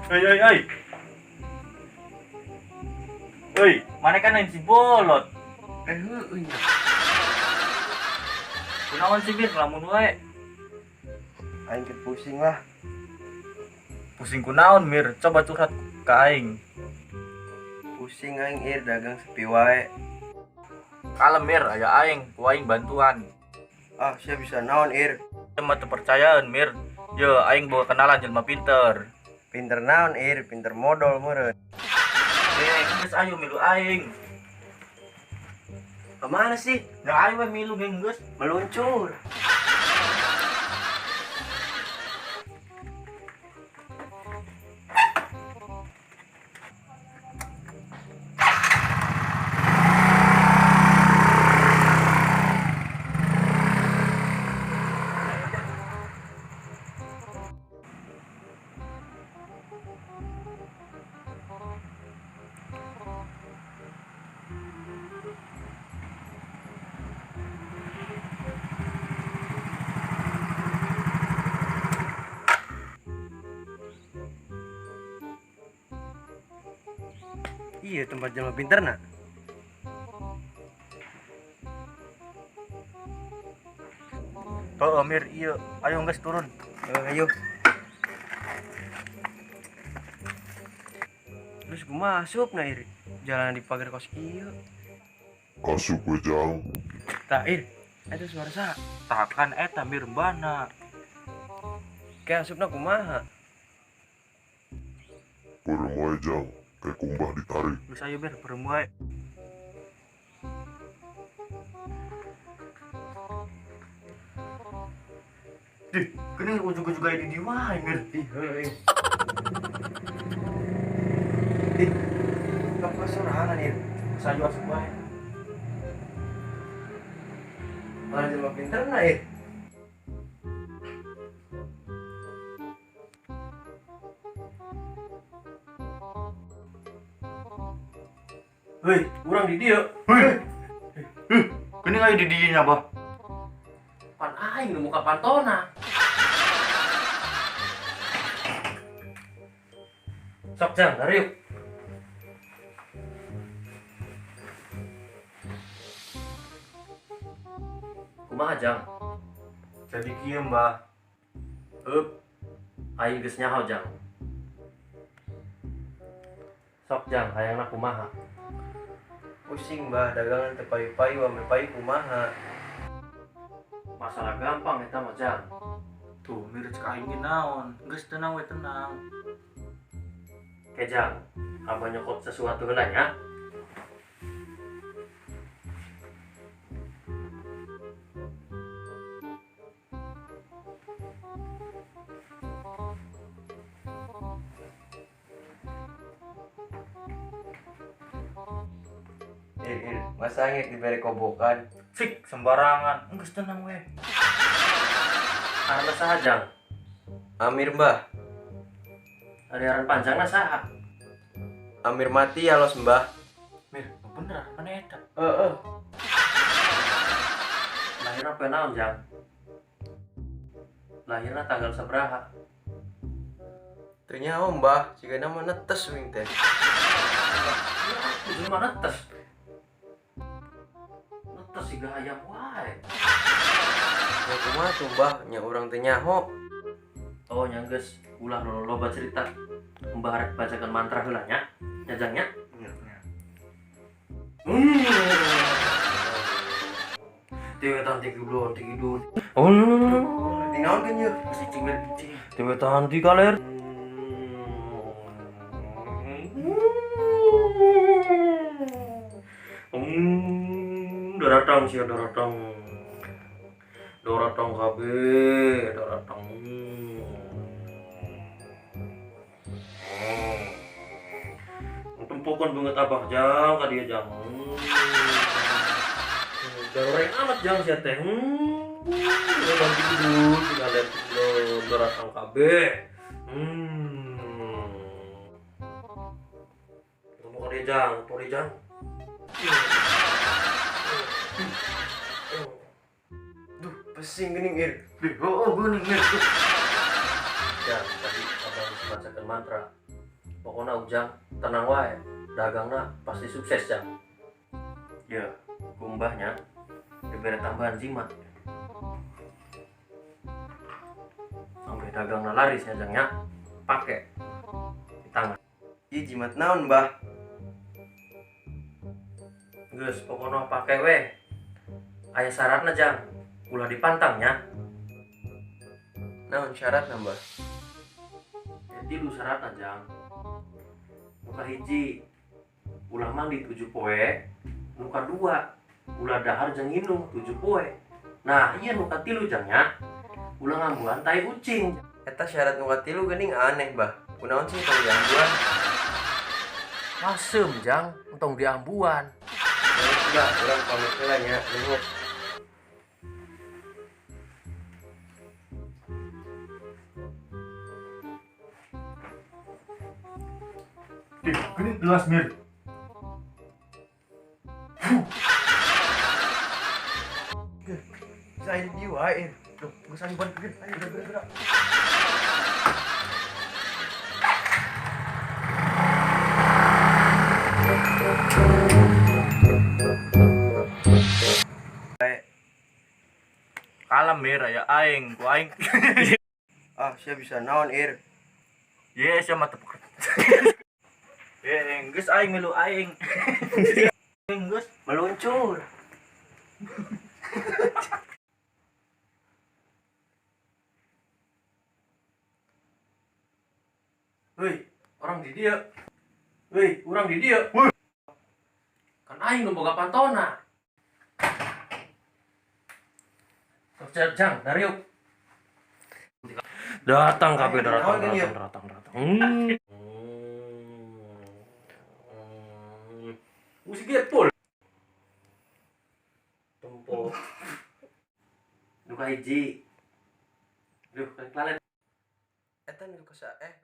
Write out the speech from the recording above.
Oi oi oi. Oi, mana kan lain si bolot. Heueuh nya. Kunaon sih Bir lamun wae. Aing keur pusing lah. Pusing kunaon Mir, coba curhat ka aing. Pusing aing Ir dagang sepi wae. Kalem Mir, aya aing, ku aing bantuan. Ah, sia bisa naon Ir? Cuma teu percayaan Mir. Ye, aing boga kenalan jelema pinter. Pinter naon Ir, pinter modal meureun. Geus ayo milu aing. Kemana sih? Nah ayo we milu geng geus. Meluncur. Iya, tempat jelema pinter na. Oh, Mir, iya. Ayo geus turun. Ayo. Terus kumaha asup na Ir? Jalan di pagar kos kieu. Asup we jang. Tah Ir, eta suara saha? Tah kan eta Mir mbana. Ke asupna kumaha? Beureum wae jang. Kayak kumbah ditarik. Geus ayo Bir, beureum wae. Dih, geuning ujug-ujug aya di dieu wae, Mir. Ih, heueuh. Ih, kamu sorangan Ir. Geus ayo asup wae. Mana jelema pinter na Ir? Hei, urang di dieu. Hei. Hei, geuning aya di dieu nya, Bah. Pan aing nu muka pantona. Sok jang, dariuk. Kumaha jang? Jadi kieu, Mbah. Eup. Aing geus nyaho jang. Sok jang, hayangna kumaha? Pusing Mbah, dagangan teu payu-payu, ame payu kumaha? Masalah gampang eta mah jang. Tuh, Mir cek aing ge naon? Geus tenang we tenang. Ke jang, abah nyokot sesuatu heula nya. Ir, Ir, masa ngek dibere kobokan? Cik, sembarangan. Geus tenang we. Ngaranna saha jang? Amir Mbah. Ari aran panjangna saha? Amir mati ya los Mbah. Mir, bener, mana eta? Heeh. Lahirna poe naon jang? Lahirna tanggal sabaraha? Teu nyaho Mbah, sigana mah netes wing teh. Itu mah netes. Netes siga hayam wae. Ya kumaha tuh Mbah, nya urang teu nyaho. Oh nya geus, ulah loba cerita. Mbah rek bacakeun mantra heula nya. Nya jang nya. Tiwetan tikidul tikidul. Oh. Dinaonkeun yeuh? Geus cicing Mir, cicing. Tiwetan ti kaler. Doratang sia doratang. Doratang kabeh, doratang. Tempokan banget abah jang ka dieu jang. Goreng amat jang sia teh. Doratang tidur, kaler tidur, doratang kabeh. Tempokan dia jang, tempokan dia jang. Duh, pesing geuning Ir. Oh, geuning Mir. Ya, tadi abang geus bacakeun mantra. Pokoknya Ujang tenang wae, dagangna pasti sukses, Jang. Ya, ku mbahnya diberi tambahan jimat. Sampai dagangna laris ya, Jang ya. Pake di tangan. Ieu jimat naon, Mbah? Geus, pokoknya pake weh. Aya syaratna, Jang. Ulah dipantang nya. Naon syaratna, Mbah? Jadi lu syaratna, Jang. Nu kahiji, ulah mandi 7 poe. Nu kadua, ulah dahar jeung nginum 7 poe. Nah, iya nu katilu, Jang nya. Ulah ngambuan tai ucing. Eta syarat nu katilu geuning aneh, Mbah. Kunaon sih tong diambuan? Asem, Jang, entong diambuan. Geus, Mbah, urang pamit heula nya. Nuhun. Ih, gini gelas Mir. Saya di wae. Duh, geus ayo balik, ayo gerak gerak gerak. Kalem Mir, aya aing, ku aing. Ah, sia bisa naon, Ir? Ye, sia mah tepuk. Ye, geus aing milu aing. Aing geus Meluncur. Woi, orang di dia. Woi, orang di dia. Kan aing nu boga pantona. Sok Jang, dari yuk. Datang kabeh, datang, Naon gini ya? datang, datang, datang. Musik gepul. Tempo. Nu kahiji. Duh, kan kelalen. Eta nu kasa eh.